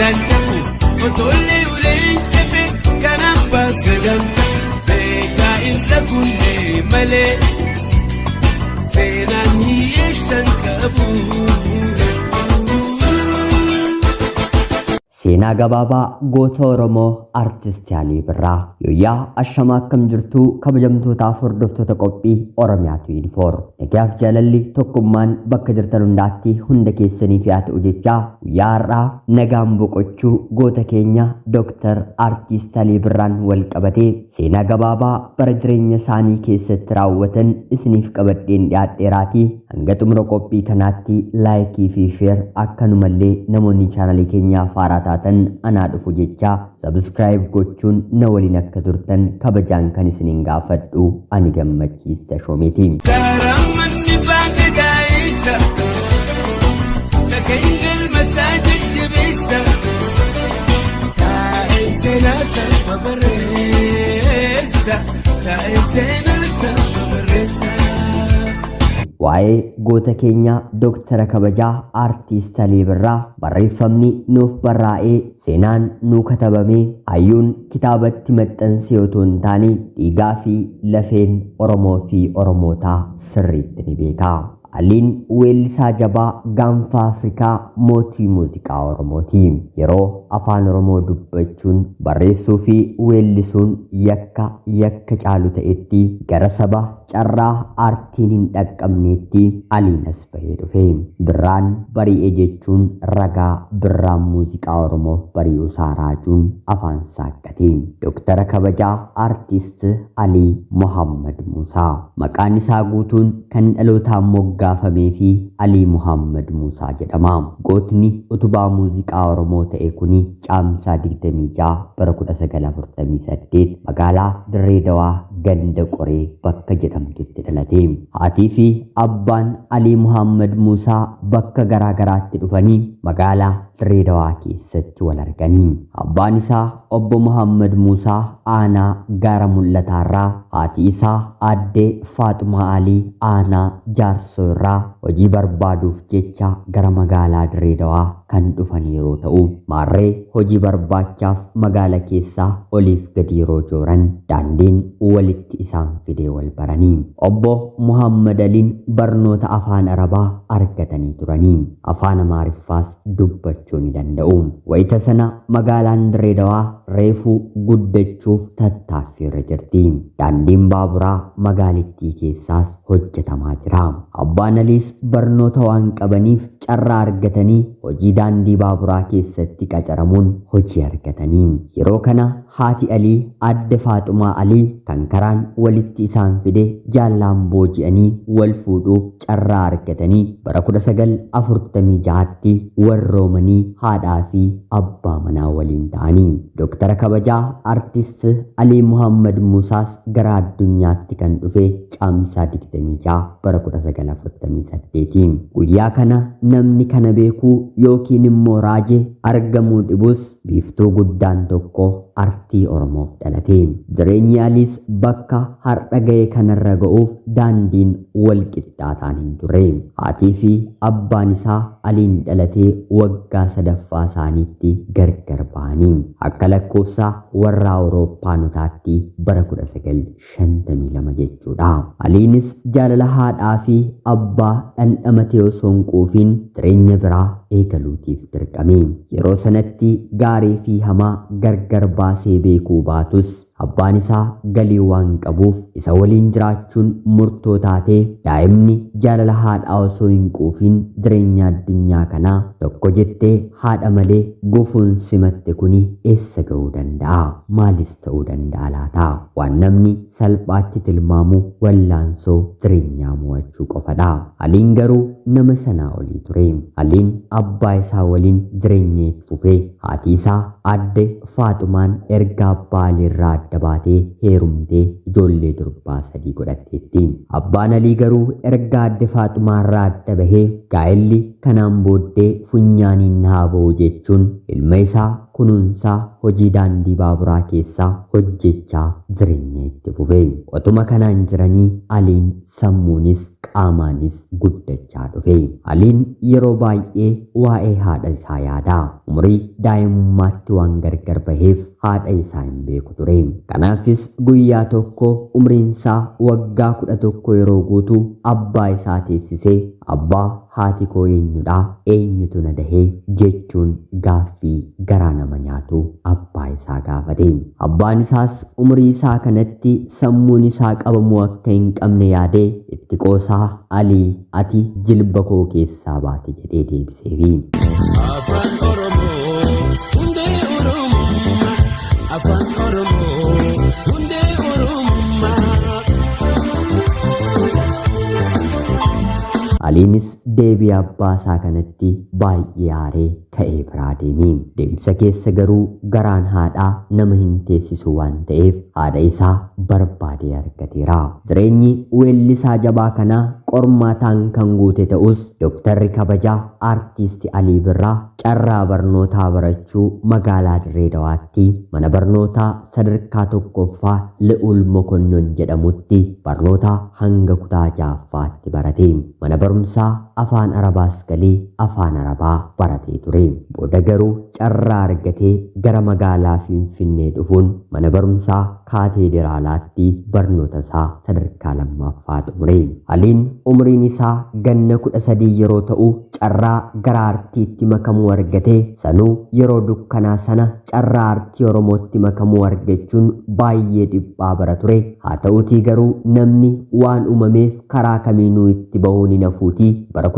Gadaan cabu otollee uleen cabe kan abbaa gadaan cabu beekaa irra kunnee malee seenaan hiyyeessan qabu. Seenaa gabaabaa goota Oromoo Artist Alii Birraa. Yooyyaa ashamaa, akkam jirtuu kabajamtootaaf hordoftoota qophii Oromiyaa 24. Nagaaf jaalalli tokkummaan bakka jirtan hundaatti hunda keessaniif yaa ta'u jechaa, guyyaa har'aa nagaan boqochuu goota keenya Dooktar Artist Alii Birraan wal qabatee seenaa gabaabaa bara jireenya isaanii keessatti raawwatan isiniif qabadheen dhiyaadheeraatii hanga xumura qophii kanaatti like fi share, akkanumallee namoonni chaanalii keenyaaf haaraa taatan anaa dhufu jechaa subscribe gochuun na waliin akka turtan kabajaan kan isiniin gaafadhu ani Gammachiis Tashoomeeti. Daaraan manni baange daa'essa dhagahin galma isaa jajjabeessa taa'ee seenaa saba barreessa, taa'ee seenaa saba barreessa. Waa'ee goota keenya Dooktara kabajaa Aartist Alii Birraa barreeffamni nuuf barraa'ee, seenaan nuu katabamee, hayyuun kitaabatti maxxansee otoo hin taane, dhiigaa fi lafeen Oromoo fi Oromootaa sirriitti ni beeka. Aliin weellisaa jabaa gaanfa Afrikaa, mootii muuziqaa Oromooti. Yeroo afaan Oromoo dubbachuun, barreessuu fi weellisuun yakka yakka caalu ta'etti, gara saba carraa aartiin hin dhaqqabneetti Aliin as bahee dhufe. Birraan bari'e jechuun ragaa birraan muuziqaa Oromoo bari'uu isaa raajuun afaan saaqqate. Dooktara kabajaa Aartist Alii Muhammad Muusaa. Maqaan isaa guutuun kan dhalootaan moggaafamee fi Alii Muhammad Muusaa jedhama. Gootni utubaa muuziqaa Oromoo ta'e kuni Caamsaa 26 bara 1948 magaalaa Dirree Dawaa, ganda Qoree bakka jedhamtutti dhalate. Haatii fi abbaan Alii Muhammad Muusaa bakka garaa garaatti dhufanii magaalaa Dirree Dawaa keessatti wal arganii. Abbaan isaa obbo Muhammad Muusaa aanaa Gaara Mul'ataarraa, haati isaa aadde Faaxumaa Alii aanaa Jaarsoo irraa hojii barbaaduuf jecha gara magaalaa Dirree Dawaa kan dhufan yeroo ta'u, maarree hojii barbaachaaf magaala keessaa oliif gadi yeroo jooran daandiin walitti isaan fidee wal baranii. Obbo Muhammad Aliin barnoota afaan Arabaa argatanii turanii. Afaan Amaariffaas dubbachuu ni danda'u. Wayita sana magaalaan Dirree Dawaa reefuu guddachuuf tattaaffii irra jirti. Daandiin baaburaa magaalittii keessaas hojjetamaa jira. Abbaan Aliis barnoota waan qabaniif carraa argatanii hojii daandii baaburaa keessatti qacaramuun hojii argatanii. Yeroo kana haati Alii aadde Faaxumaa Alii kan karaan walitti isaan fide jaallaan booji'anii wal fuudhuuf carraa argatanii bara 1946tti warroomanii haadhaa fi abbaa manaa waliin ta'anii. Dooktara kabajaa Artist Alii Muhammad Muusaas gara addunyaatti kan dhufe Caamsaa 26 bara 1948. Guyyaa kana namni kana beekuu yookiin immoo raaje argamuu dhibus, biiftuu guddaan tokko artii Oromoof dhalate. Jireenyi Aliis bakka har'a ga'e kanarra ga'uuf daandiin wal qixxaataan hin turre. Haatii fi abbaan isaa Aliin dhalatee waggaa sadaffaa isaaniitti gargar ba'anii. Akka lakkoofsa warra Awurooppaanotaatti bara 1952 jechuudha. Aliinis jaalala haadhaa fi abbaa dhandhamatee osoo hin quufiin jireenya biraa eegaluutiif dirqame. Yeroo sanatti gaarii fi hamaa gargar baasee beekuu baatus, abbaan isaa galii waan qabuuf isa waliin jiraachuun murtoo taatee, daa'imni jaalala haadhaa osoo hin quufiin jireenya addunyaa kanaa tokko jettee haadha malee gufuun simatte kuni eessa ga'uu danda'a? Maalis ta'uu danda'a laata? Waan namni salphaatti tilmaamu wallaansoo jireenyaa mo'achuu qofadha. Aliin garuu nama sanaa olii ture. Aliin abbaa isaa waliin jireenya itti fufee, haati isaa aadde Faaxumaan erga abbaa Aliirraa adda baatee heerumtee ijoollee durbaa sadii godhatteetti. Abbaan Alii garuu erga aadde Faaxumaarraa adda bahee gaa'elli kanaan booddee funyaaniin haa ba'u jechuun ilma isaa kunuunsaa hojii daandii baaburaa keessaa hojjechaa jireenya itti fufe. Otuma kanaan jiranii Aliin sammuunis qaamaanis guddachaa dhufe. Aliin yeroo baay'ee waa'ee haadha isaa yaada. Umurii daa'imummaatti waan gargar baheef haadha isaa hin beeku ture. Kanaafis guyyaa tokko umriin isaa waggaa 11 yeroo guutu abbaa isaa teessisee, "Abbaa, haati koo eenyudha? Eenyutu na dahee?" jechuun gaaffii garaa nama nyaatu abbaa isaa gaafate. Abbaan isaas umurii isaa kanatti sammuun isaa qabamuu akka hin qabne yaadee itti qoosaa, "Alii, ati jilba koo keessaa baate," jedhee deebiseefi. Afaan Oromoo hundee Oromummaa. Afaan Oromoo hundee Oromummaa. Aliinis deebii abbaa isaa kanatti baay'ee aaree ka'ee biraa deeme. Deemsa keessa garuu garaan haadhaa nama hin teessisu waan ta'eef haadha isaa barbaadee argateera. Jireenyi weellisaa jabaa kanaa qormaataan kan guute ta'us, Dooktarri kabajaa Aartisti Alii Birraa carraa barnootaa barachuu magaalaa Dirree Dawaatti mana barnootaa sadarkaa tokkoffaa Li'ul Mokonnon jedhamutti barnoota hanga kutaa ja'affaatti barate. Mana barumsaa afaan Arabaas galee afaan Arabaa baratee ture. Booda garuu carraa argatee gara magaalaa Finfinnee dhufuun mana barumsaa Kaateediraalaatti barnoota isaa sadarkaa lammaffaa xumure. Aliin umriin isaa ganna 13 yeroo ta'u carraa gara aartiitti makamuu argate. Sanuu yeroo dukkanaa sana carraa aartii Oromootti makamuu argachuun baay'ee dhiphaa bara ture. Haa ta'uutii garuu namni waan uumameef karaa kamiinuu itti bahuun hin hafuutii bara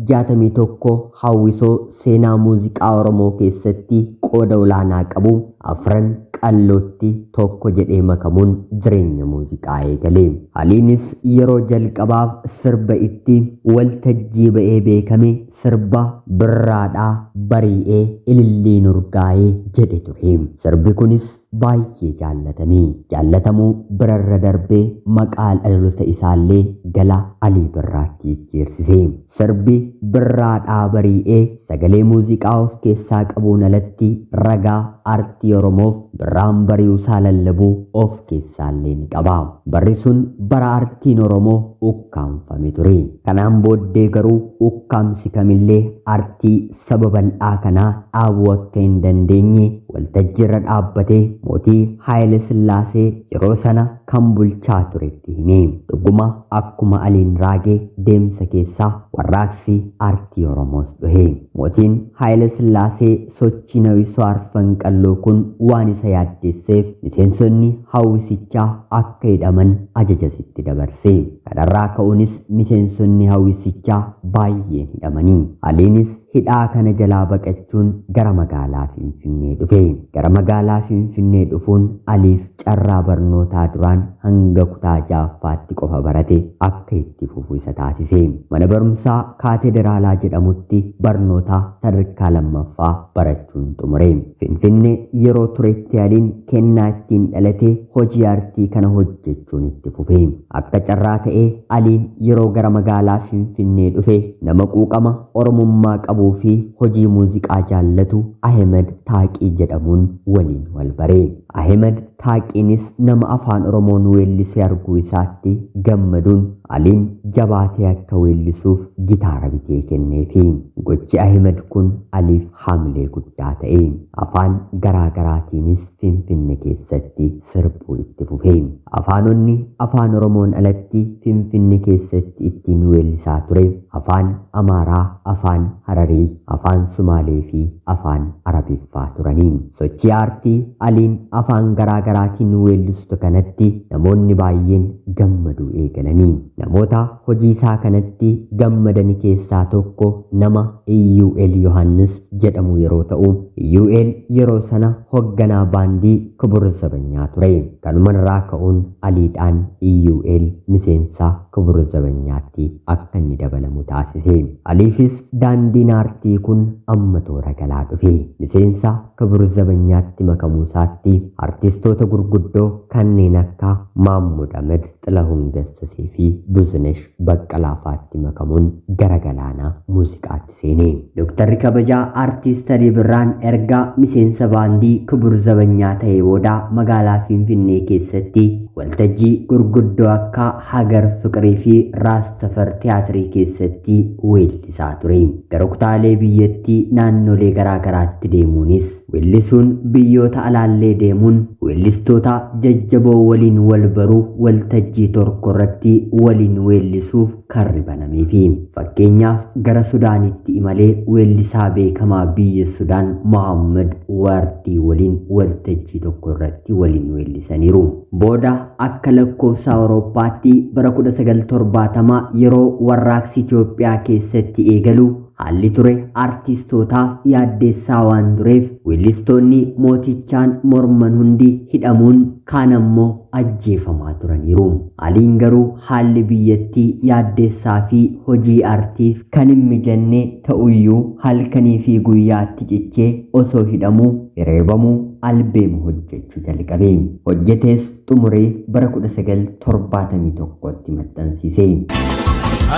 1961 hawwisoo seenaa muuziqaa Oromoo keessatti qooda olaanaa qabu Afran Qallootti tokko jedhee makamuun jireenya muuziqaa eegale. Aliinis yeroo jalqabaaf sirba itti waltajjii ba'ee beekame sirba "Birraadhaa Bari'ee Ililliin Urgaa'ee" jedhe ture. Sirbi kunis baay'ee jaallatame. Jaallatamuu birarra darbee maqaa dhaloota isaallee gala Alii Birraatti jijjiirsise. Sirbi "Birraadhaa Bari'ee" sagalee muuziqaa of keessaa qabuun alatti ragaa aartii Oromoof birraan bari'uusaa lallabuu of keessaallee ni qaba. Barri sun bara aartiin Oromoo ukkaamfame ture. Kanaan booddee garuu ukkaamsi kamillee aartii saba bal'aa kanaa dhaabuu akka hin dandeenye waltajjiirra dhaabbatee mootii Haayile Sillaasee yeroo sana kan bulchaa turetti hime. Dhuguma akkuma Aliin raagee deemsa keessaa warraaqsi aartii Oromoos dhuhe. Mootiin Haayile Sillaasee sochii Hawwisoo Arfan Qalloo kun waan isa yaaddeesseef miseensonni hawwisichaa akka hidhaman ajajasitti dabarse. Kanarraa ka'uunis miseensonni hawwisichaa baay'een hidhamanii. Aliinis hidhaa kana jalaa baqachuun gara magaalaa Finfinnee dhufe. Gara magaalaa Finfinnee dhufuun Aliif carraa barnootaa duraan hanga kutaa ja'affaatti qofa barate akka itti fufu isa taasise. Mana barumsaa Kaatedraalaa jedhamutti barnoota sadarkaa lammaffaa barachuun xumure. Finfinnee yeroo turetti Aliin kennaa ittiin dhalate hojii aartii kana hojjechuun itti fufe. Akka carraa ta'ee Aliin yeroo gara magaalaa Finfinnee dhufe nama quuqama Oromummaa qabuu fi hojii muuziqaa jaallatu Ahmed Taaqii jedhamuun waliin wal bare. Ahmed Taaqiinis nama afaan Oromoon weellisee arguu isaatti gammaduun Aliin jabaatee akka weellisuuf gitaara bitee kenneefi. Gochi Ahmed kun Aliif haamilee guddaa ta'e. Afaan garaa garaatiinis Finfinne keessatti sirbuu itti fufe. Afaanonni afaan Oromoon alatti Finfinne keessatti ittiin weellisaa ture afaan Amaaraa, afaan Hararii, afaan Sumaalee fi afaan Arabiffaa turanii. Sochii aartii Aliin afaan garaa garaatiin weellistu kanatti namoonni baay'een gammaduu eegalanii. Namoota hojii isaa kanatti gammadan keessaa tokko nama Iyyu'eel Yohaannis jedhamu yeroo ta'u, Iyyu'eel yeroo sana hoogganaa baandii Kibur Zabanyaa ture. Kanumarraa ka'uun Aliidhaan Iyyu'eel miseensa Kibur Zabanyaatti akka inni dabalamu taasise. Aliifis daandiin aartii kun amma toora galaa dhufe. Miseensa Kibur Zabanyaatti makamuu isaatti artistoota gurguddoo kanneen akka Maammud Ahmed, Xilahun Gassasee fi Buzinesh Baqqalaa fa'aatti makamuun gara galaanaa muuziqaatti muuziqaatti seene. Dooktarri kabajaa Aartist Alii Birraan erga miseensa baandii Kibur Zabanyaa ta'ee booda magaalaa Finfinnee keessatti waltajjii gurguddoo akka Hagar Fiqirii fi Raastafar Tiyaatirii keessatti weellisaa ture. Gara kutaalee biyyattii naannolee garaa garaatti deemuunis weellisuun biyyoota alaallee deemuun weellistoota jajjaboo waliin wal baruu waltajjii tokko irratti waliin weellisuuf karri banameefi. Fakkeenyaaf gara Sudaanitti imalee weellisaa beekamaa biyya Sudaan Mohaammed Waardii waliin waltajjii tokko irratti waliin weellisaniiru. Booda akka lakkoofsa Awurooppaatti bara 1970 yeroo warraaqsi Itoophiyaa keessatti eegalu haalli ture aartistootaaf yaaddeessaa waan tureef weellistoonni mootichaan morman hundi hidhamuun kaan ammoo ajjeefamaa turaniiru. Aliin garuu haalli biyyattii yaaddeessaa fi hojii aartiif kan hin mijanne ta'uyyuu halkanii fi guyyaatti cichee osoo hidhamuu reebamuu albeema hojjechuu jalqabe. Hojjetees xumuree bara 1971tti maxxansiise.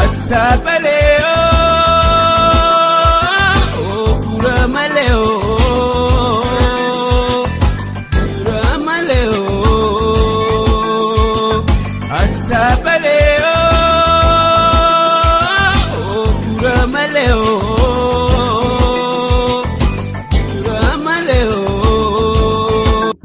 Asaabalee kura malee kura malee asaabalee kura malee kura malee.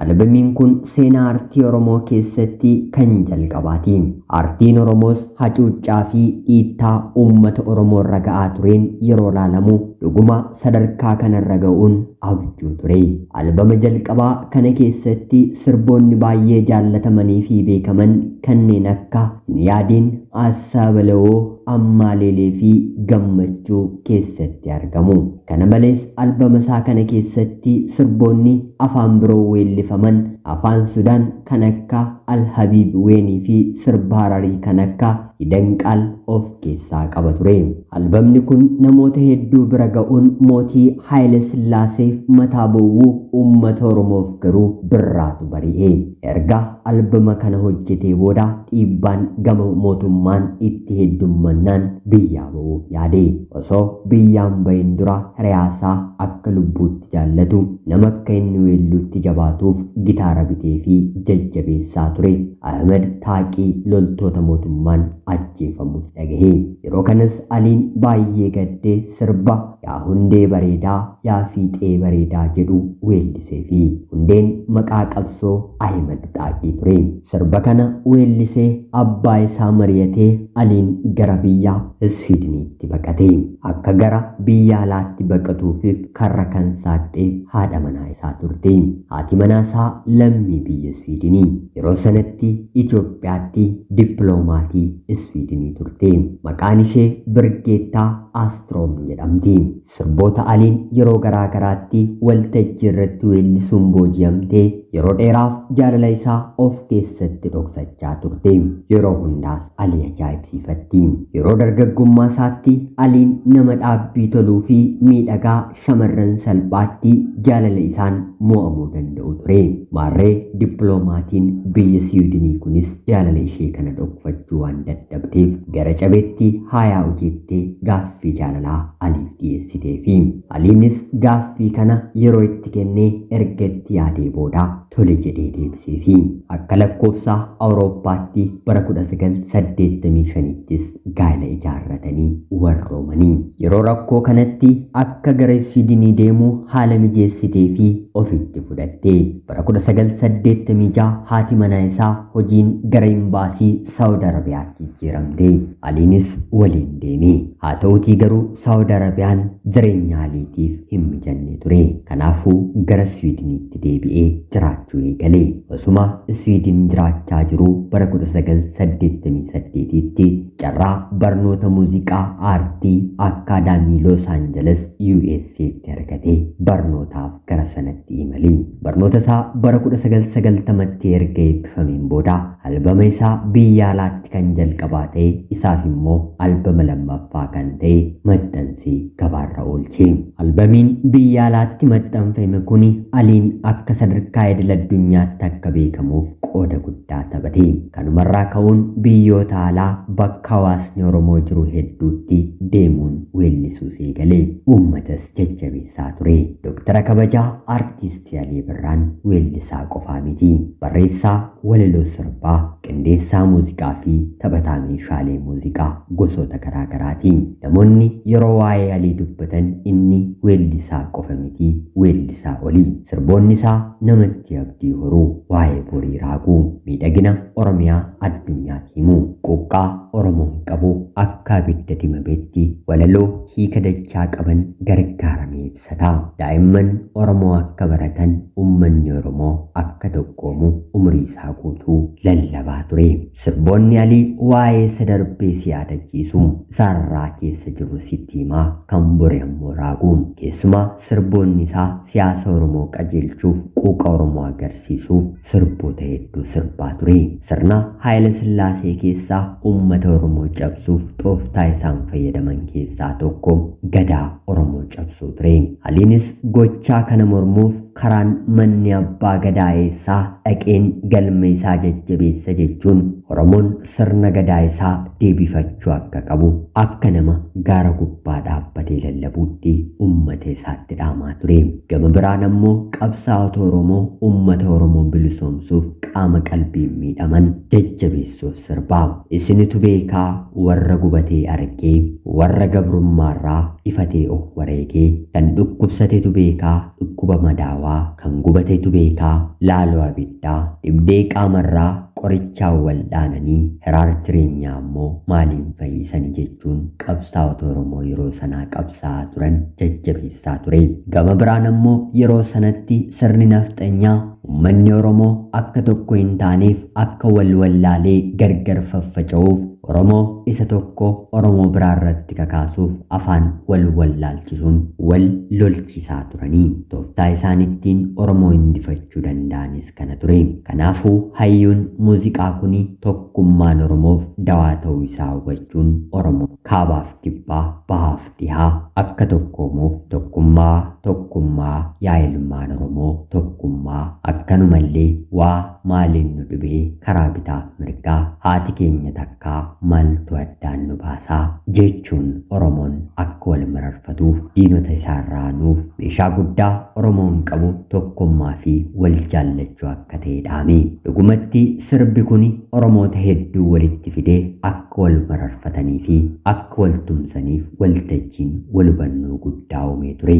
Albamiin kun seenaa aartii Oromoo keessatti kan jalqabaati. Aartiin Oromoos hacuuccaa fi dhiittaa uummata Oromoo irra ga'aa tureen yeroo laalamu dhuguma sadarkaa kanarra ga'uun abjuu ture. Albama jalqabaa kana keessatti sirboonni baay'ee jaallatamanii fi beekaman kanneen akka Hin Yaadiin, Assaabalawoo, Ammaaleelee fi Gammachuu keessatti argamu. Kana malees albama isaa kana keessatti sirboonni afaan biroo weellifaman afaan Sudaan kan akka Alhabiib Weenii fi sirba Hararii kan akka Hidanqaal of keessaa qaba ture. Albamni kun namoota hedduu bira ga'uun mootii Haayile Sillaaseef mataa bowwuu uummata Oromoof garuu birraatu bari'e. Erga albama kana hojjetee booda dhiibbaan gama mootummaan itti heddummannaan biyyaa ba'uuf yaade. Osoo biyyaan bahin dura hiriyaasaa akka lubbuutti jaallatu nama akka inni weelluutti jabaatuuf gitaara bitee fi jajjabeessaa ture. Ahmed Taaqii loltoota mootummaan ajjeefamuus dhagahe. Yeroo kanas Aliin baay'ee gaddee sirba yaa hundee bareedaa yaa fiixee bareedaa jedhu weellisee fi hundeen maqaa qabsoo Ahmed Taaqii ture. Sirba kana weellisee abbaa isaa mari'atee Aliin gara biyya Iswiidiniitti baqate. Akka gara biyya alaatti baqatuufif karra kan saaqxeef haadha manaa isaa turte. Haati manaa isaa lammii biyya Iswiidinii. Yeroo sanatti Itoophiyaatti dippiloomaatii Iswiidinii turte. Maqaan ishee Birgeettaa Astroom jedhamti. Sirboota Aliin yeroo garaa garaatti waltajjii irratti weellisuun booji'amtee yeroo dheeraaf jaalala isaa of keessatti dhoksachaa turte. Yeroo hundaas Alii ajaa'ibsiifatti. Yeroo dargaggummaa isaatti Aliin nama dhaabbii toluu fi miidhagaa shamarran salphaatti jaalala isaan mo'amuu danda'u ture. Maarree dippiloomaatiin biyya Siwiidinii kunis jaalala ishee kana dhokfachuu waan dadhabdeef gara cabetti haayaa hojjettee gaaffii jaalalaa Aliif dhiyeessiteefi. Aliinis gaaffii kana yeroo itti kennee erga itti yaadee booda tole jedhee deebiseefi. Akka lakkoofsa Awurooppaatti bara 1985ttis gaa'ela ijaarratanii warroomanii. Yeroo rakkoo kanatti akka gara Siwiidinii deemu haala mijeessitee fi ofitti fudhatte. Bara 1986 haati manaa isaa hojiin gara imbaasii Saawud Arabiyaatti jijjiiramte. Aliinis waliin deeme. Haa ta'utii garuu Saawud Arabiyaan jireenya Aliitiif hin mijanne ture. Kanaafuu gara Siwiidiniitti deebi'ee jiraachuu eegale. Osuma Siwiidin jiraachaa jiru bara 1988tti carraa barnoota muuziqaa aartii akkaadaamii Los Angeles USAtti argate barnootaaf gara sanatti imale. Barnoota isaa bara 1990tti erga eebbifameen booda albama isaa biyya alaatti kan jalqabaa ta'e isaaf immoo albama lammaffaa kan ta'e maxxansee gabaaf gabaarra oolche. Albamiin biyya alaatti maxxanfame kun Aliin akka sadarkaa idil addunyaatti akka beekamuuf qooda guddaa taphate. Kanumarraa ka'uun biyyoota alaa bakka hawaasni Oromoo jiru hedduutti deemuun weellisuu eegale. Uummatas jajjabeessaa ture. Dooktara kabajaa Aartisti Alii Birraan weellisaa qofaa miti. Barreessaa walaloo sirbaa, qindeessaa muuziqaa fi taphataa meeshaalee muuziqaa gosoota garaagaraati. Namoonni yeroo waa'ee Alii dubbatan inni weellisaa qofa miti, weellisaa olii. Sirboonni isaa namatti abdii horuu, waa'ee borii raaguu, miidhagina Oromiyaa addunyaatti himu, quuqqaa Oromoon qabu akka abidda dibametti walaloo hiika dachaa qaban gargaaramee ibsata. Daa'imman Oromoo akka baratan, uummanni Oromoo akka tokkoomu umurii isaa guutuu lallabaa ture. Sirboonni Alii waa'ee isa darbee si yaadachiisu, isaarraa keessa jiru sitti himaa, kan bore ammoo raagu. Keessumaa sirboonni isaa siyaasa Oromoo qajeelchuuf, quuqa Oromoo agarsiisuuf sirboota hedduu sirbaa ture. Sirna Haayila Sillaasee keessaa uummata Oromoo cabsuuf tooftaa isaan fayyadaman keessaa tokko gadaa Oromoo cabsuu ture. Aliinis gochaa kana mormuuf karaan manni abbaa gadaa eessaa dhaqeen galma isaa jajjabeessa jechuun Oromoon sirna gadaa isaa deebifachuu akka qabu akka nama gaara gubbaa dhaabbatee lallabuutti uummata isaatti dhaamaa ture. Gama biraan ammoo qabsaa'ota Oromoo uummata Oromoo bilisoomsuuf qaama qalbiin miidhaman jajjabeessuuf sirbaa. Isinitu beekaa warra gubatee argee, warra gabrummaarraa ifatee of wareegee, kan dhukkubsatetu beekaa dhukkuba madaawaa, kan gubatetu beekaa laaloo abiddaa, dhibdee qaamarraa qorichaan wal dhaananii hiraar jireenyaa ammoo maaliin fayyisanii jechuun qabsaa'ota Oromoo yeroo sanaa qabsaa'aa turan jajjabeessaa ture. Gama biraan ammoo yeroo sanatti sirni nafxanyaa uummanni Oromoo akka tokko hin taaneef akka wal wallaalee gargar faffaca'uuf Oromoo isa tokko Oromoo biraa irratti kakaasuuf afaan wal wallaalchisuun wal lolchisaa turanii. Tooftaa isaan ittiin Oromoo injifachuu danda'anis kana ture. Kanaafuu hayyuun muuziqaa kun tokkummaan Oromoof dawaa ta'uu isaa hubachuun Oromoo kaabaaf kibbaa, bahaaf dhihaa akka tokkoomuuf tokkummaa tokkummaa yaa ilmaan Oromoo tokkummaa, akkanumallee waa maaliin nu dhibee karaa bitaaf mirgaa haati keenya takkaa maaltu addaan nu baasaa jechuun Oromoon akka wal mararfatuuf diinota isaarraa nuuf meeshaa guddaa Oromoon qabu tokkummaa fi wal jaallachuu akka ta'e dhaame. Dhugumatti sirbi kun Oromoota hedduu walitti fidee akka wal mararfatanii fi akka wal tumsaniif waltajjiin wal hubannoo guddaa uumee ture.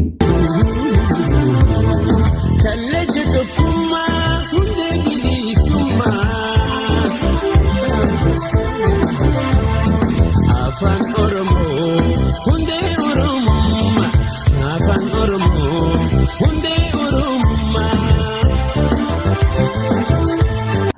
Kallacha tokkummaa hundee bilisummaa. Afaan Oromoo hundee Oromummaa. Afaan Oromoo hundee Oromummaa.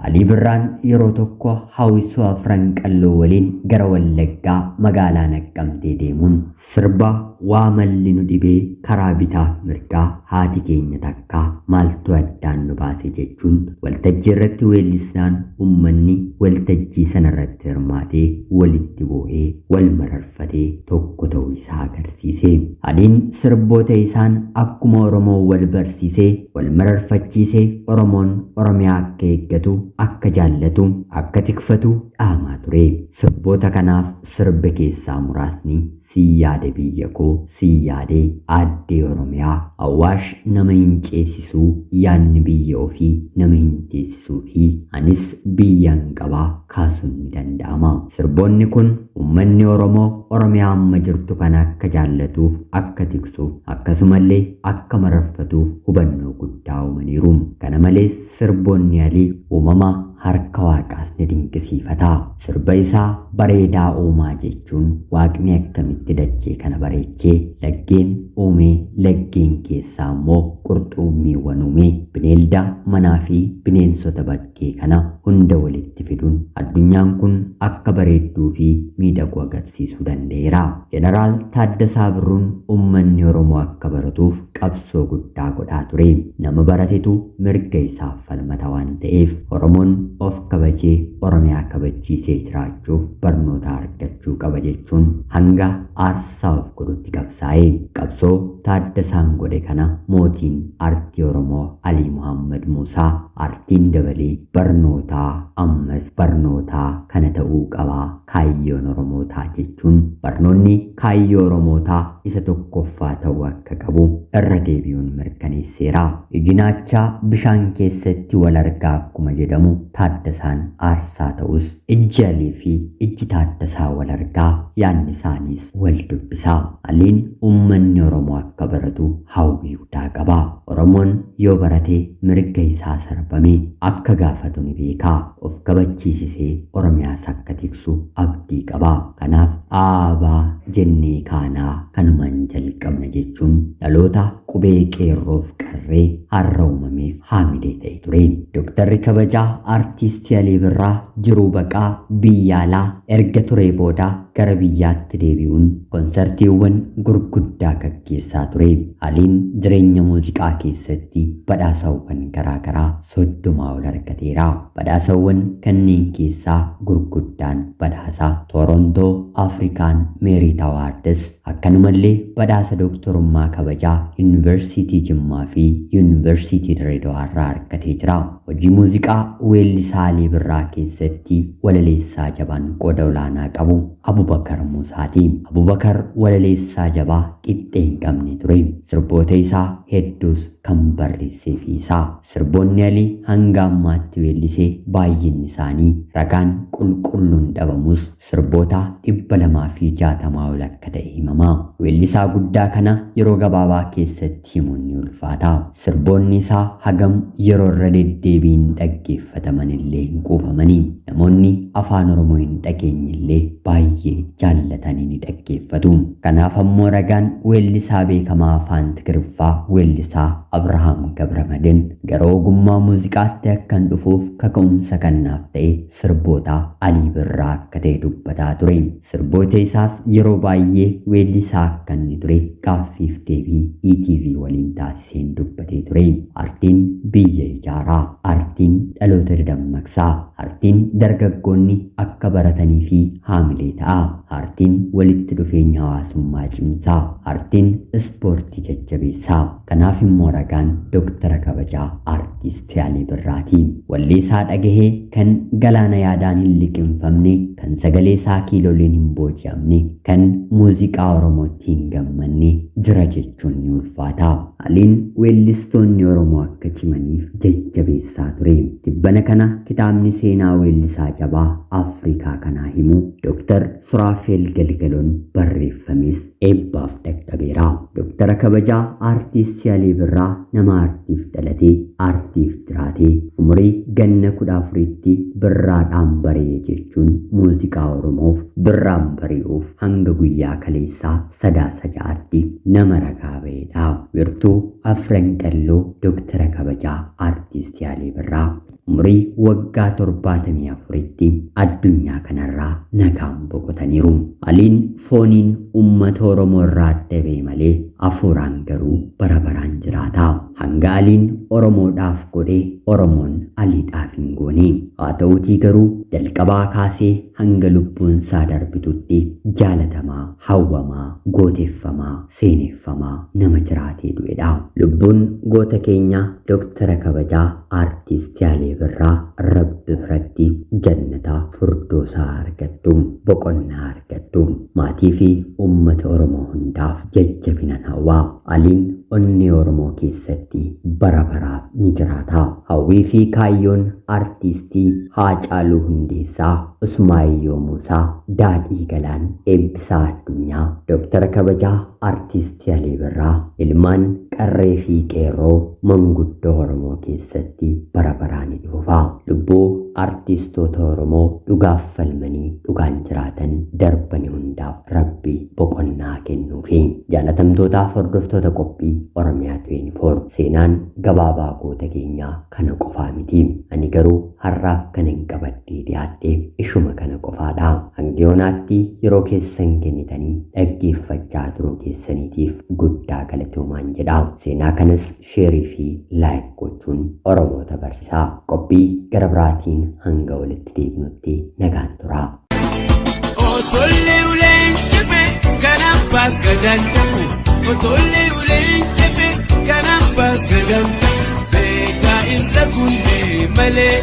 Alii Birraan yeroo tokko hawwisoo afran qalloo waliin gara Wallaggaa magaalaa Naqqamtee deemuun sirba waa malli nu dhibee karaa bitaaf mirgaa haati keenya takkaa maaltu addaan nu baase jechuun waltajjii irratti weellisnaan uummanni waltajjii sana irratti hirmaatee walitti boo'ee wal mararfatee tokko ta'uu isaa agarsiise. Aliin sirboota isaan akkuma Oromoo wal barsiisee wal mararfachiisee Oromoon Oromiyaa akka eeggatu, akka jaallatu, akka tikfatu dhaamaa ture. Sirboota kanaaf sirba keessaa muraasni si yaade biyya koo, si yaade aaddee Oromiyaa, Awwaash nama hin ceesisuu, yaadni biyya ofii nama hin teessisuu fi anis biyyaan qabaa kaasuun ni danda'ama. Sirboonni kun uummanni Oromoo Oromiyaa amma jirtu kana akka jaallatuuf, akka tiksuuf, akkasumallee akka mararfatuuf hubannoo guddaa uumaniiru. Kana malees sirboonni Alii uumama harka waaqaas ni dinqisiifata. Sirba isaa bareedaa uumaa jechuun waaqni akkamitti dachee kana bareechee laggeen uumee, laggeen keessaa immoo qurxummiiwwan uumee, bineelda manaa fi bineensota bakkee kana hunda walitti fiduun addunyaan kun akka bareedduu fi miidhagu agarsiisuu danda'eera. Jeneraal Taaddasaa Birruun uummanni Oromoo akka baratuuf qabsoo guddaa godhaa ture. Nama baratetu mirga isaaf falmata waan ta'eef Oromoon of kabajee Oromiyaa kabachiisee jiraachuuf barnoota argachuu qaba jechuun hanga aarsaa of godhutti qabsaa'e. qabsaa'e. Qabsoo Taaddasaan godhe kana mootiin aartii Oromoo Alii Muhammad Muusaa aartiin dabalee barnootaa ammas barnootaa kana ta'uu qabaa kaayyoon Oromootaa jechuun barnoonni kaayyoo Oromootaa isa tokkoffaa ta'uu akka qabu irra deebi'uun mirkaneesseera. Iji naachaa bishaan keessatti wal argaa akkuma jedhamu Taaddasaan aarsaa ta'us ijji Alii fi ijji Taaddasaa wal argaa, yaadni isaaniis wal dubbisaa. Aliin uummanni Oromoo akka baratu hawwii guddaa qaba. Oromoon yoo barate mirga isaa sarbame akka gaafatu ni beeka. Of kabachiisisee Oromiyaas akka tiksu abdii qaba. Kanaaf dhaabaa jennee kaanaa kanumaan jalqabna jechuun dhaloota qubee qeerroof qarree har'a uumameef haamilee ta'e ture. Dooktarri kabajaa Aartiistii Alii Birraa jiruu baqaa biyya alaa erga turee booda gara biyyaatti deebi'uun konsartiiwwan gurguddaa gaggeessaa ture. Aliin jireenya muuziqaa keessatti badhaasawwan garaagaraa 30 ol argateera. Badhaasawwan kanneen keessaa gurguddaan badhaasa Toorontoo Afrikaan Meerit Awaards, akkanumallee badhaasa dooktorummaa kabajaa Yuunivarsiitii Jimmaa fi Yuunivarsiitii Dirreedawaa irraa argatee jira. Hojii muuziqaa weellisaa Alii Birraa keessatti walaleessaa jabaan qooda olaanaa qabu Abubakar Muusaati. Abubakar walaleessaa jabaa qixxee hin qabne ture. Sirboota isaa hedduus kan barreessee fi isaa. Sirboonni Alii hanga ammaatti weellisee baay'inni isaanii ragaan qulqulluun dhabamus sirboota 260 ol akka ta'e himama. Weellisaa guddaa kana yeroo gabaabaa keessatti himuun ni ulfaata. Sirboonni isaa hagam yeroo irra deddeebiin dhaggeeffataman illee hin quufamanii. Namoonni afaan Oromoo hin dhageenye illee baay'ee jaallatanii ni dhaggeeffatu. Kanaaf ammoo ragaan weellisaa beekamaa afaan Tigiriffaa weellisaa Abrahaam Gabramadin gara ogummaa muuziqaatti akkan dhufuuf kaka'umsa kannaaf ta'e sirboota Alii Birraa akka ta'e dubbataa ture. Sirboota isaas yeroo baay'ee weellisaa akka inni ture gaaffiif deebii ETV waliin taasiseen dubbatee ture. Aartiin biyya ijaaraa, aartiin dhaloota dadammaqsaa, aartiin dargaggoonni akka baratanii fi haamilee ta'a. Aartiin walitti dhufeenya hawaasummaa cimsaa, aartiin ispoortii jajjabeessaa. Kanaaf immoo ragaan Dooktara kabajaa Aartiist Alii Birraati. Walleessaa dhagahee kan galaana yaadaan hin liqimfamne, kan sagalee isaa kiiloliin hin booji'amne, kan muuziqaa Oromootti hin gammanne jira jechuun ni ulfaata. Aliin weellistoonni Oromoo akka cimaniif jajjabeessaa ture. Tibbana kana kitaabni seenaa weellisaa jabaa Afrikaa kanaa himu Dooktar Suraafeel Galgaloon barreeffames eebbaaf dhaqqabeera. Dooktara kabajaa Aartiist Alii Birraa nama aartiif dhalatee aartiif jiraatee umurii ganna 14tti birraadhaan bari'e jechuun muuziqaa Oromoof birraan bari'uuf hanga guyyaa kaleessaa Sadaasa 6tti nama ragaa ba'edha. Wiirtuu Afran Qalloo Dooktara kabajaa Aartiist Alii Birraa umurii waggaa 74tti addunyaa kanarraa nagaan boqotaniiru. Aliin fooniin uummata Oromoo irraa adda ba'e malee hafuuraan garuu bara baraan jiraata. Hanga Aliin Oromoodhaaf godhe Oromoon Aliidhaaf hin goone. Haa ta'uutii garuu jalqabaa kaasee hanga lubbuun isaa darbitutti jaalatamaa, hawwamaa, gooteeffamaa, seeneffamaa nama jiraatee du'edha. Lubbuun goota keenyaa Dooktara kabajaa Aartiist Alii Birraa Rabbi biratti jannata furdoosaa argattu, boqonnaa argattu. Maatii fi uummata Oromoo hundaaf jajjabinan hawwaa. Aliin onnee Oromoo keessatti bara baraaf ni jiraata. Hawwii fi kaayyoon Aartiistii Haacaaluu Hundeessaa, Usmaayyoo Muusaa, Daadhii Galaan, Eebbisaa Addunyaa, Dooktara kabajaa Aartiistii Alii Birraa ilmaan qarree fi qeerroo manguddoo Oromoo keessatti bara baraan ni dhufa. Lubbuu aartistoota Oromoo dhugaaf falmanii dhugaan jiraatan darbani hundaaf Rabbi boqonnaa kennuufi. Jaalatamtootaaf hordoftoota qophii Oromiyaa 24 seenaan gabaabaa goota keenyaa kana qofaa miti. Ani garuu har'aaf kan hin qabadhee dhiyaadhe ishuma kana qofaadha. Hanga yoonaatti yeroo keessan kennitanii dhaggeeffachaa turuu keessaniitiif guddaa galatoomaan jedha. Seenaa kanas sheerii fi laayik gochuun Oromoota barsiisaa. Qophii gara biraatiin hanga walitti deebinutti nagaan turaa. Otollee uleen jibe kan abbaa. abbaa gadaan cabu otollee uleen cabe kan abbaa gadaan cabu beekaa irra kunnee malee.